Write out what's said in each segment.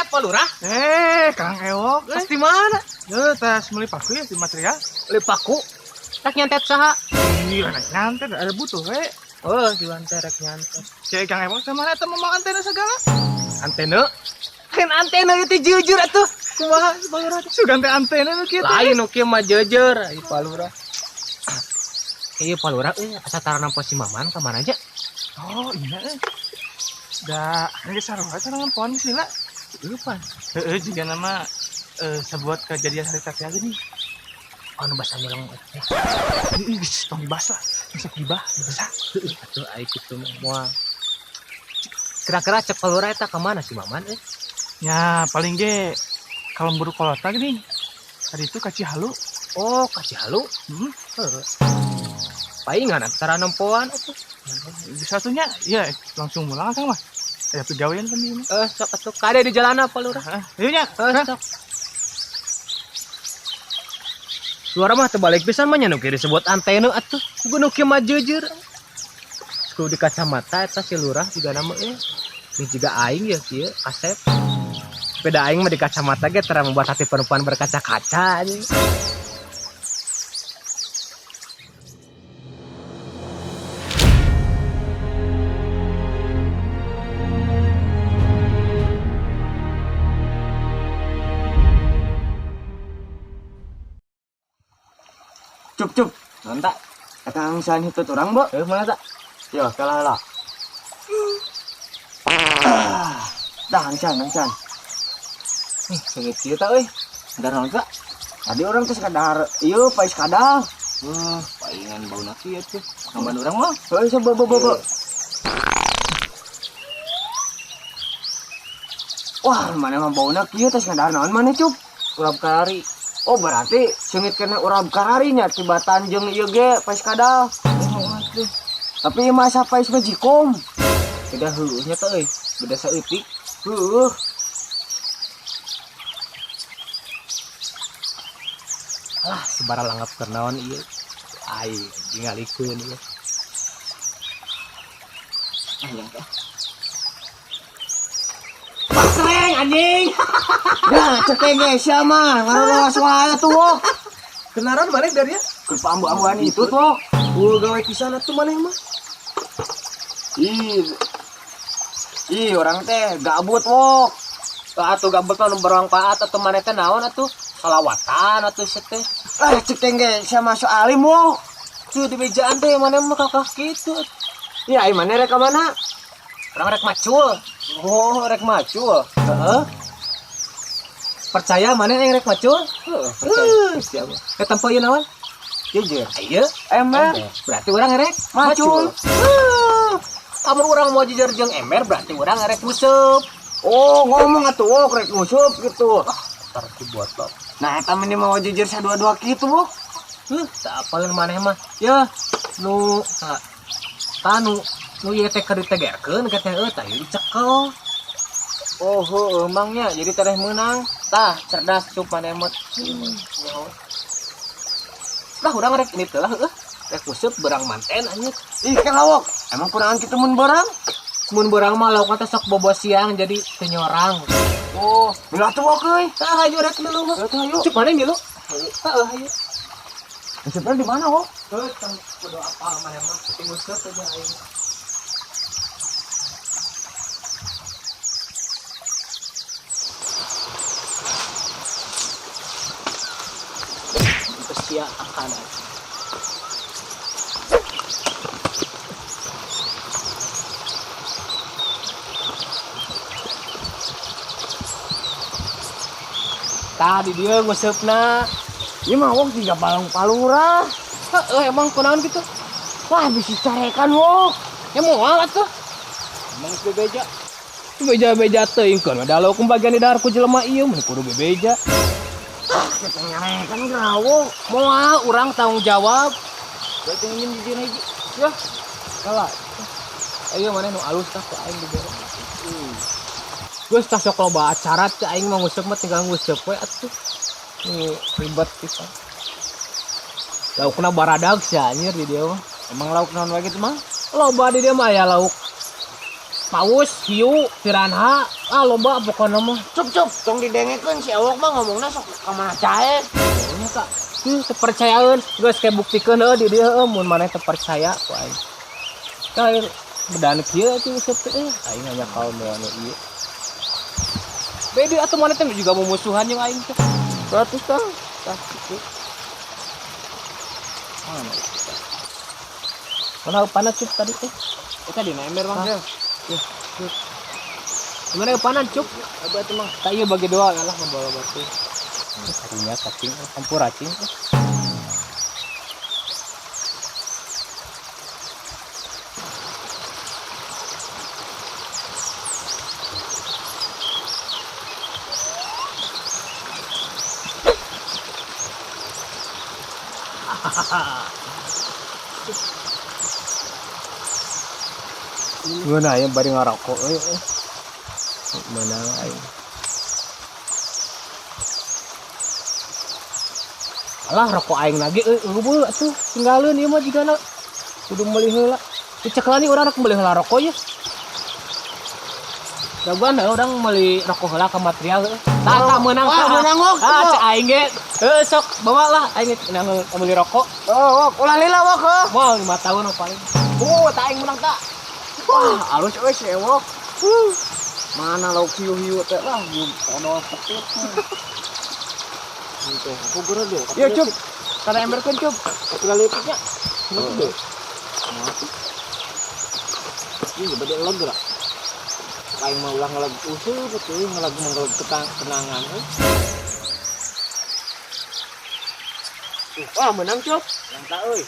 Pak Lurah. Kang Ewok. Tas di mana? Tas meuli paku ya di material. Meuli paku. Tak nyantet saha? Iya, rek nyantet ada butuh we. Oh, juan teh rek nyantet. Cek Kang Ewok sama eta mau antena segala. Antena? Kan antena itu jujur atuh. Kumaha Pak Lurah? Sugan teh antena nu kieu teh. Lain nu kieu mah jujur, ieu Pak Lurah. Iya Pak Lurah euy, asa tara nampo si Maman ka mana aja? Oh, iya euy. Da, geus sarua sareng nempoan geus lila. Lupa. Heeh, jiga nama sebuat kejadian hari tadi aja nih. Anu basa nyeleng teh. Ih, geus tong dibahas lah. Geus dibahas, bisa. Heeh, atuh ai kitu mah moal. Kira-kira cek Pak Lurah eta ka mana si Maman euy? Ya, paling ge kalau buru kolota gini. Tadi itu ka Cihalu. Oh, ka Cihalu? Heeh. Heeh. Palingan antara nempoan atuh. Satunya ya langsung mulang Kang mah. Aya pegawean kan ini. Sok atuh kade di jalan apa Lurah? Heeh, ieu nya. Sok. Suara mah terbalik pisan mah nya nu kieu disebut antena atuh. Kudu nu kieu mah jujur. Kudu di kacamata eta si Lurah juga nama euy. Ini juga aing ya kieu kasep. Beda aing mah di kacamata ge tara membuat hati perempuan berkaca-kaca anjing. Cup cup. Nontak. Kata angsan hitut orang, Bo. Mana tak? Yo, kalah lah. Dah angsan, angsan. Sengit kieu ta euy. Dar naon tak? Tadi orang teh sekadar ieu pais kadal. Wah, palingan bauna kieu tuh. Kamban urang mah. Heuh, so bo bo bo. Wah, mana mah bauna kieu teh sekadar naon maneh, Cup? Urap karari. Oh, berarti sengit kena urap kararinya tibatan jeung ieu ge pais kadal. Tapi ieu mah asa pais majikom. Beda heueuh nya teh euy. Beda saeutik. Heueuh. Alah, sabara langgap keur naon ieu. Ai, dingalikeun ieu. Ah, yang teh. Pasreng anjing. Ya, cekeng ge sia mah, ngarowas wae tuh, Wok. Kenaran maneh dari ya? Keur paambu-ambuan itu tuh, Wok. Gawe pisan atuh maneh mah. Ih. Ih, orang teh gabut, Wok. Atuh gabut mah nu bermanfaat atuh maneh teh naon atuh? Salawatan atuh sia teh. Ah, cekeng ge sia mah sok alim, Wok. Tuh di bejaan teh maneh mah kakak kitu. Ya, ai maneh rek ka mana? Urang rek macul. Oh, rek macul. Heeh. Percaya maneh yang rek macul? Heeh, percaya. Siapa? Ke tempo ieu naon? Jujur. Ayo, Ember. Berarti urang rek macul. Heuh. Amun urang mau jujur jeung ember berarti urang rek nguseup. Oh, ngomong atuh wok rek nguseup gitu. Ah, tar dibotot. Nah, eta mah mau jujur sadua-dua kitu, Wok. Heuh, tak apaleun maneh mah. Ya, nu ta nu nu ieu teh keur ditegerkeun ka teh euy tah ieu dicekel. Oh, heueuh emang nya jadi tereh meunang. Tah, cerdas cup maneh mah. Lah urang rek ini teh lah heueuh. Rek nguseup berang manten anjir. Ih, kan lawak. Emang kurangan kitu mun berang? Mun berang mah laukna teh sok bobo siang jadi teu nyorang. Oh, belah tuh wok euy. Tah hayu rek milu mah. Tah hayu. Cup maneh milu. Heeh, hayu. Ngusupna di mana, Wok? Heuh, tong kudu apal maneh mah. Penting nguseup aja aing. Sia akan. Tadi dia nguseupna. Ieu mah wok tiga balong palurah. Heeh, emang kunaon gitu? Wah, bisi carekan wok. Ya moal atuh. Emang geus bebeja. Beja-beja teuing keun da lauk bagian di dahar ku jelema ieu mun kudu bebeja. Ah, kita nyarekan geura wok. Moal urang tanggung jawab. Berarti ngin di dieu hiji. Ya. Kalah. Ayo maneh nu alus tah ku aing dibere. Geus tah sok loba acara teh aing mah nguseup mah tinggal nguseup we atuh. Nu ribet pisan. Laukna baradag sia anjir di dieu mah. Emang lauk naon wae kitu mah? Loba di dieu mah aya lauk. Paus, hiu, piranha, ah loba pokona mah. Cup cup, tong didengekeun si Ewok mah ngomongna sok ka mana cae. Nya kak, teu percayaeun, geus kayak buktikeun heuh di dieu heuh mun maneh teu percaya ku aing. Tah bedan kieu atuh useup teh aing hanya kaum anu ieu. Beda atuh maneh teh juga mumusuhan jeung aing teh. 100 tah. Tah kitu. Mana? Mana panas cup tadi teh? Eta dina ember Mang. Ya, cup. Gimana panas cup? Abah tuh Mang. Tak iya bagi dua lah membawa batu. Karunya cacing, campur cacing. Gimana ya bari ngarokok euy. Menang aing. Alah rokok aing lagi euy eueuh atuh tinggalkeun ieu mah jigana kudu meuli heula. Dicekelan ieu urang rek meuli heula rokok ye. Daguan heuh urang meuli rokok heula ka material heuh. Tah tah meunang Wah, tah. meunang wok. Ah cek aing ge. Heuh sok bawa lah aing meuli rokok. Oh, wok ulah lila wok heuh. Moal 5 tahun paling. Tah aing meunang tah. Wah, alus euy si Ewok. Mana lauk hiu-hiu teh lah, hiu odol petit. Gitu. Aku guru deh. Ya cup. Kada emberkeun cup. Tinggal liputnya. Kenapa deh? Ini bade leg lah. Aing mah ulah ngeleg useup atuh, ngeleg menggeleg kenangan euy. Wah, menang cup. Yang tak euy.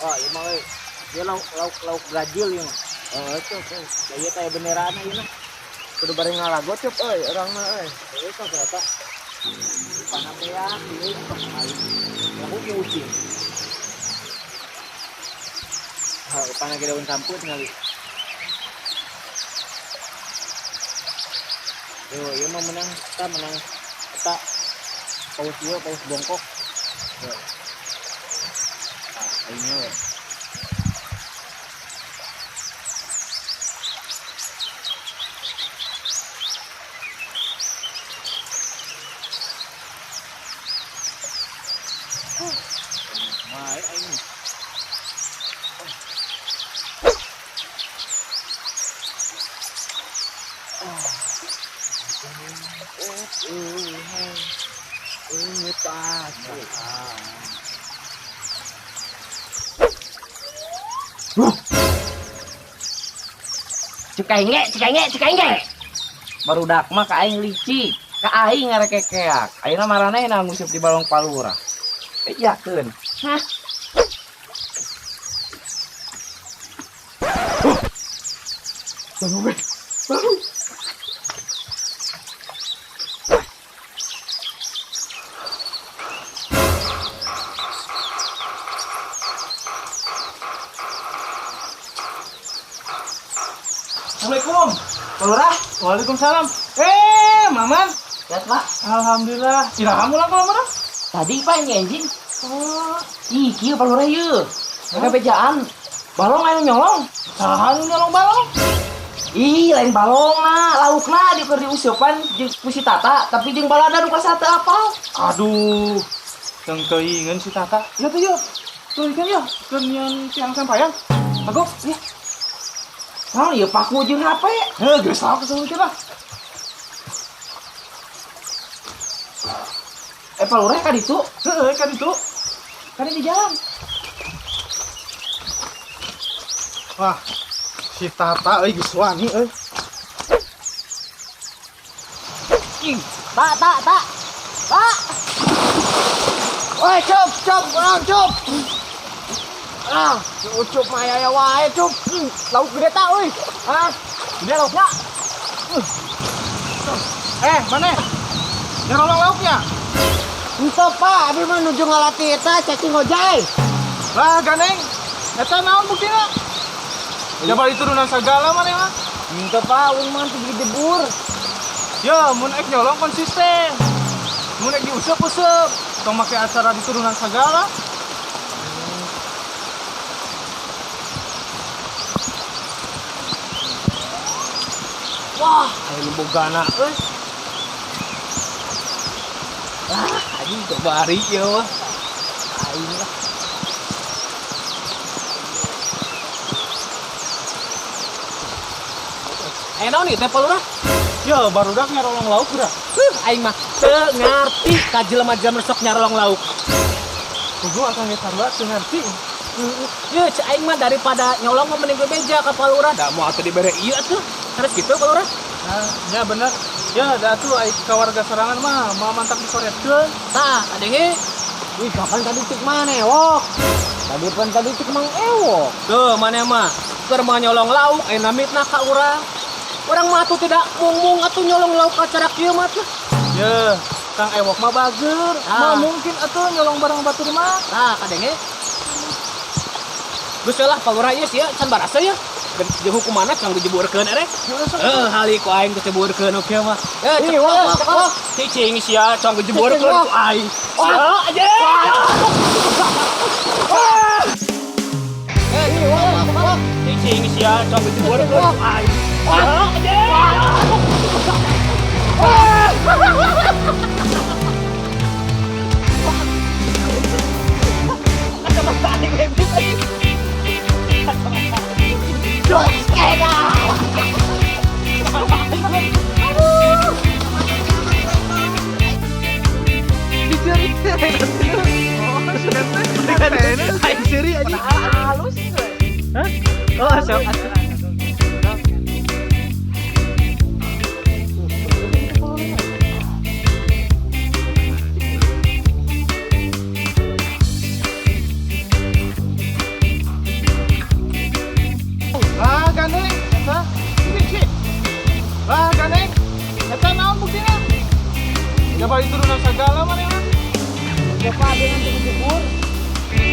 Wah, ieu mah euy. Dia lauk lauk lauk Brazil ieu mah. Oh, cup euy. Da ieu teh benderana ieu mah. Kudu bareng ngalago cup euy, urang mah euy. Euy sok eta. Panapea ieu aing. Laku ki ucing. Ha, panah ge daun sampu tingali. Yo, ieu mah menang, eta menang eta paus ieu paus bongkok. Yo. Ah, aingnya we. Mae aing. Cek aing ge, cek aing ge. Barudak mah ka aing licik, ka aing ngarekekeak. Ayeuna maranehna nguseup di balong palurah. Bejakeun. Hah? Assalamualaikum. Palurah. Waalaikumsalam. Maman. Sehat, Pak. Alhamdulillah. Iraha mulang ka mana? Tadi Pak yang enjing. Oh, Ih, kieu Palurah ieu. Mereka bejaan. Balong anu nyolong. Saha nu nyolong balong? Ih, lain balong na, laukna di keur diuseupan jeung ku si Tata, tapi jeung balada nu kasate apal. Aduh, teu teuingeun si Tata. Ya tuh yeuh. Teuingeun yeuh, keur nyieun tiang sampayan. Aku, ya. Naon ieu paku jeung HP? Heuh, geus lah kesel lah. Palurah ka ditu? Heeh, ka ditu. Ka di jalan. Wah, si Tata euy geus wani euy. Ih, tak tak tak. Tak. Woi, cup, cup, urang cup. Ah, si Ucup mah aya wae, cup. Lauk gede tak euy. Ah, gede lauknya. Mana? Nyolong lauknya? Henteu, Pak, abi mah nuju ngalatih eta cacing ojai. Lah, ganeng. Eta naon buktina? Coba diturunan segala mana mah? Henteu, Pak, urang mah teu dijebur. Ya, mun ek nyolong konsisten. Mun ek diuseup-useup, tong make acara diturunan segala. Wah, aya nu bogana euy. Ah, anjing bari ieu mah. Aing lah. Aya naon ieu teh Pak Lurah? Ya, barudak nyarolong lauk geura. Aing mah teu ngarti ka jelema-jelema sok nyarolong lauk. Kudu akang ge sarua teu ngarti. Ye, cek aing mah daripada nyolong mah mending bebeja ka Pak Lurah. Da moal teu dibere ieu atuh. Terus gitu Pak Lurah. Nah, nya bener. Ya, da atuh ai ka warga sorangan mah moal mantak disoretkeun. Tah, kadenge. Wih, kapan tadi cek mana ewok? Tadi pan tadi cek Mang Ewok. Tuh, mana mah keur mah nyolong lauk ayeuna mitnah ka urang. Urang mah atuh tidak mung-mung atuh nyolong lauk acara kieu mah tuh. Ya, Kang Ewok mah bager. Ah. Mah mungkin atuh nyolong barang batur mah. Tah, kadenge. Geus lah Pak Lurah ieu sia can barasa ya. Jeung hukumanna can dijeburkeun erek. Hali ku aing dijeburkeun oke mah. Eh, Ih, wah, cek wah. Cicing sia can dijeburkeun Wah. ku aing. Sia aja. Eh, Wah, wah. cicing sia can dijeburkeun ku aing. Sia aja. Kacamata aing hebat. Aing seuri anjing. Halus Hah? Oh, sok. Lah, gandeng, eta. Ini sih. Lah, gandeng. Eta naon buktina? Coba diturunan segala mana mah. Siapa ada nanti dijebur?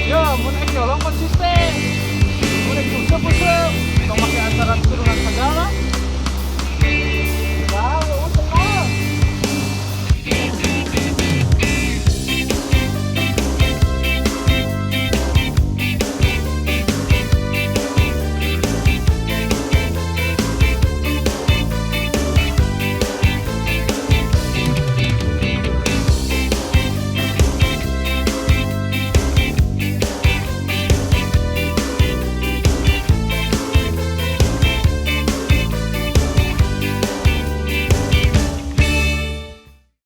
Ya, mun ek nyolong konsisten. Mun ek useup-useup, tong make acara turunan segala.